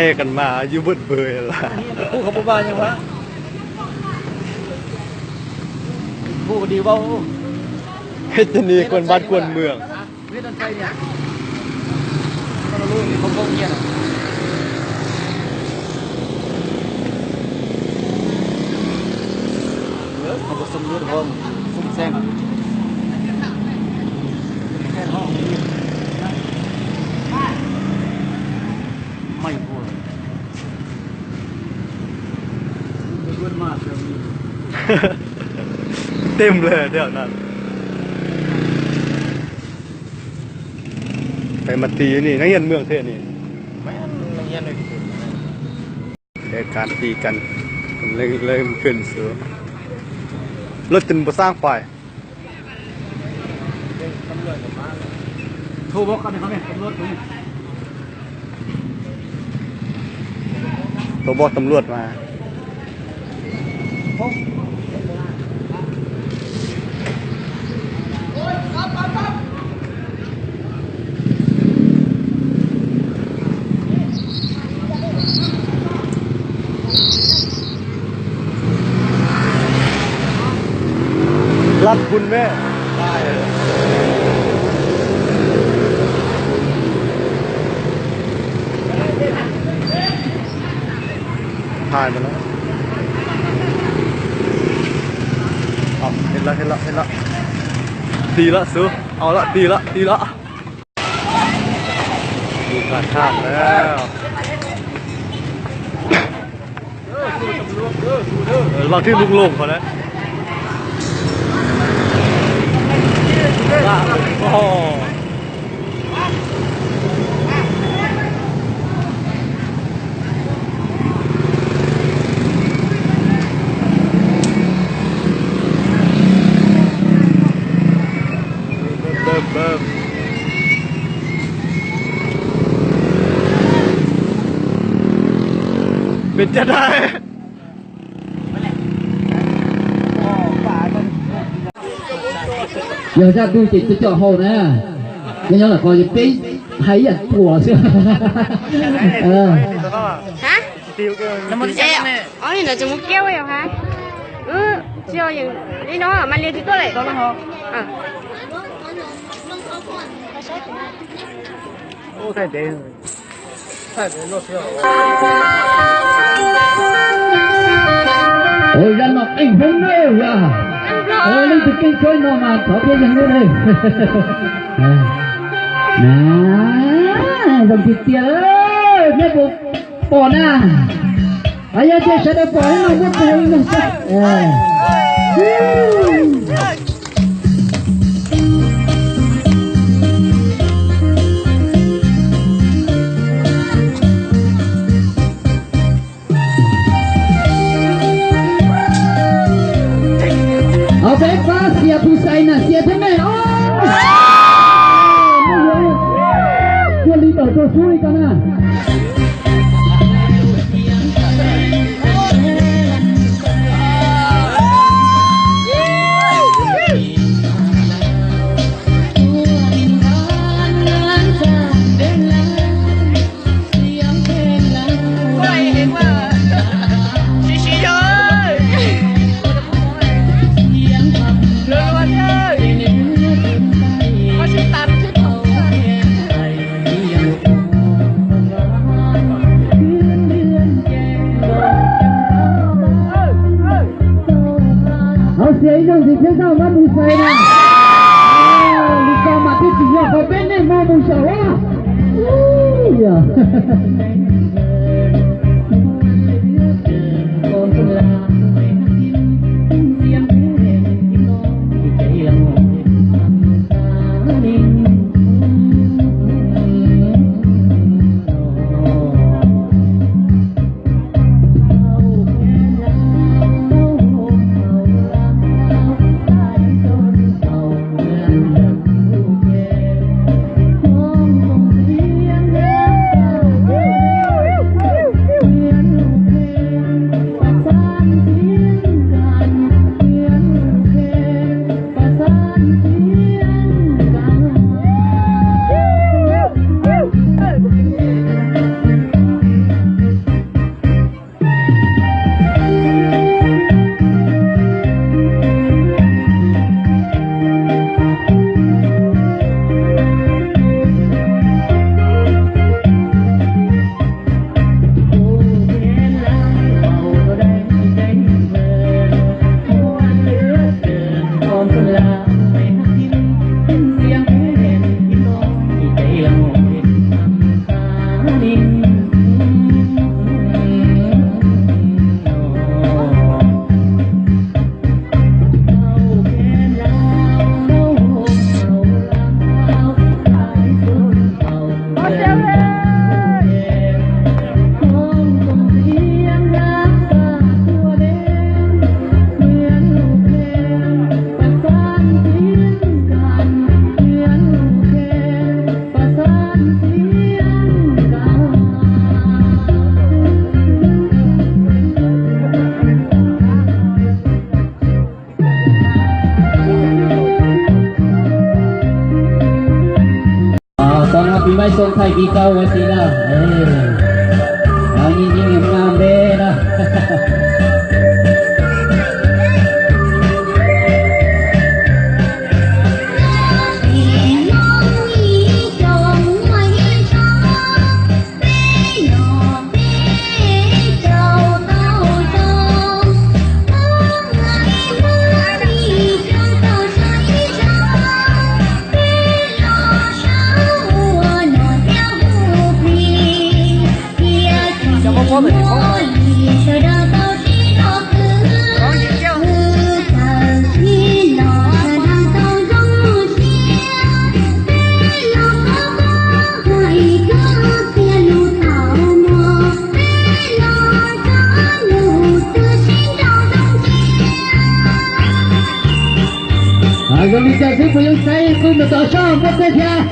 He kan mas yus bwt bwj la. He cov ni kuôn bad kuôn mường. Tem lawm thiab na. Peb mas ti ni, neeg nyiam mường thiab ni. Peb kan ti kan, leej leej khwv xwb. Lawv tis npua xaab pais. Tau boj tam luaj mas. Lab kun me. Hais mas na. Au, hes lawm, hes lawm, hes lawm. Tis lawm xwb, au lawm, tis lawm, tis lawm. Tus kha thaj lawm. Vaj thib lub loog qhov na. Peb caj dab. Yog zaj twg ces coj coj hauj na. Nyob nyob lawm ko peb hais ib yam thuam xwb. Hais li ntawd tsis muaj kiab ua yog hais. Tsis yog li no mas liag tsis tuaj lawm. Ua zaj no qeej hmoob na yog. Leej twg keej tshua no mas thov thiab yog lub na. Zoo tiag tiag, nej puas pom na? Yog tias sawv daws pom no muab tus no. Au, peb pab Xias Phus Xais na, Xias thiab mej os. Muaj li tawm tuaj xub li ko na. Hauv Xias ib zaug ntxiv thiab zaj pab Phus Xais na. Li ko mas thiaj tsim nyog qhov peb nej hmo mus saum. Tau no pib maib xoo thaij pib kaub ua si na. Nyiaj nyiaj nyiaj nyiaj npe na. Zoo li cas xwb kuv yeej saib kuj mus tom sab npua teb thiab.